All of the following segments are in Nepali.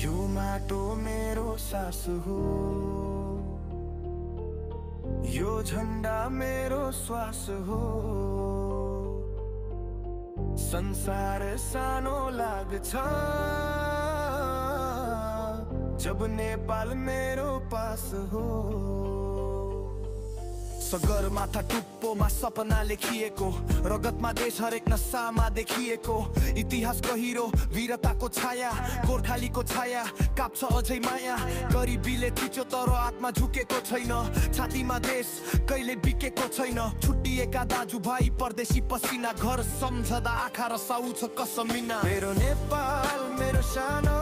यो माटो मेरो सास हो, यो झन्डा मेरो श्वास हो। संसार सानो लाग्छ जब नेपाल मेरो पास हो। सगरमाथा टुप्पोमा सपना लेखिएको, रगतमा देश हरेक नसामा देखिएको। इतिहास गहिरो वीरताको छाया, गोर्खालीको छाया काप्छ अझै माया। गरिबीले थिच्यो तर आत्मा झुकेको छैन, छातीमा देश कहिले बिकेको छैन। छुट्टिएका दाजुभाइ परदेशी पसिना, घर सम्झदा आँखा रसाउँछ कसमिना। मेरो नेपाल मेरो सानो,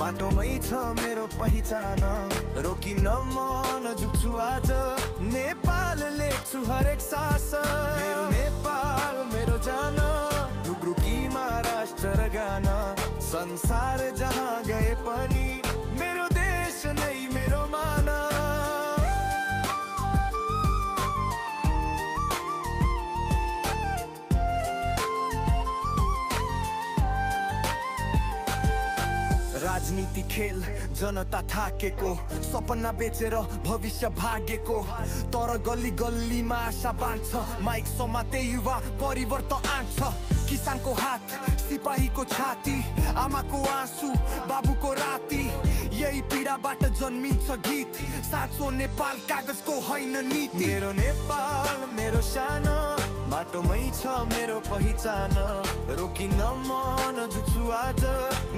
माटोमै छ मेरो पहिचान। रोकिन मन झुक्छु आज, नेपाल लेख्छु हरेक सास। मेरो नेपाल मेरो जान, ढुकढुकीमा राष्ट्र र गान। संसार जहाँ गए पनि मेरो देश नै मेरो मान। राजनीति खेल जनता थाकेको, सपना बेचेर भविष्य भागेको। तर गल्ली गल्लीमा आशा बाँड्छ, माइक समाते युवा परिवर्तन आँट्छ। किसानको हात सिपाहीको छाती, आमाको आँसु बाबुको राती। यही पीडाबाट जन्मिन्छ गीत, साँचो नेपाल कागजको होइन नीति। मेरो नेपाल मेरो सानो, माटोमै छ मेरो पहिचान। रोकिन मन झुक्छु आज,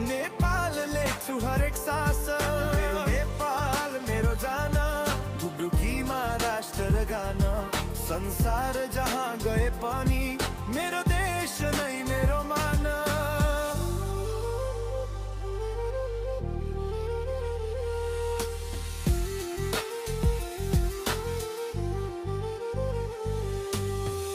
नेपाल लेख्छु हरेक सास। मेरो नेपाल मेरो जान, ढुकढुकीमा राष्ट्र र गान। संसार जहाँ गए पनि मेरो देश नै मेरो मान।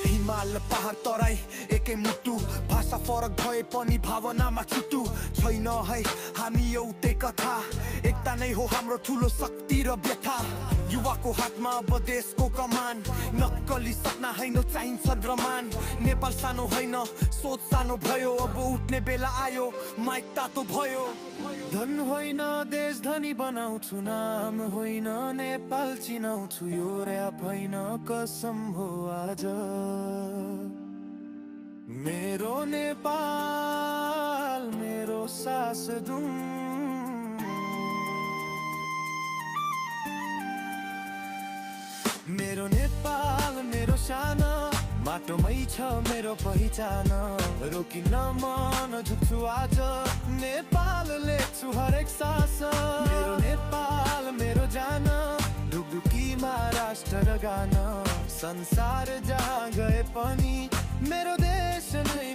हिमाल पहाड तराई एकै मुटु, भाषा फरक भए पनि भावनामा छुट्टु छैन है हामी एउटै कथा। एकता नै हो हाम्रो ठुलो शक्ति र व्यथा। युवाको हातमा अब देशको कमान, नक्कली सपना होइन चाहिन्छ द्रमान। नेपाल सानो होइन सोच सानो भयो, अब उठ्ने बेला आयो माइक तातो भयो। धन होइन देश धनी बनाउँछु, नाम होइन नेपाल चिनाउँछु। यो र्याप होइन कसम हो आज, मेरो नेपाल मेरो सास दुम। मेरो नेपाल मेरो सानो, माटोमै छ मेरो पहिचान। रोकिन मन झुक्छु आज, नेपाल लेख्छु हरेक सास। मेरो नेपाल मेरो जान, ढुकढुकीमा राष्ट्र र गान। संसार जहाँ गए पनि मेरो देश नै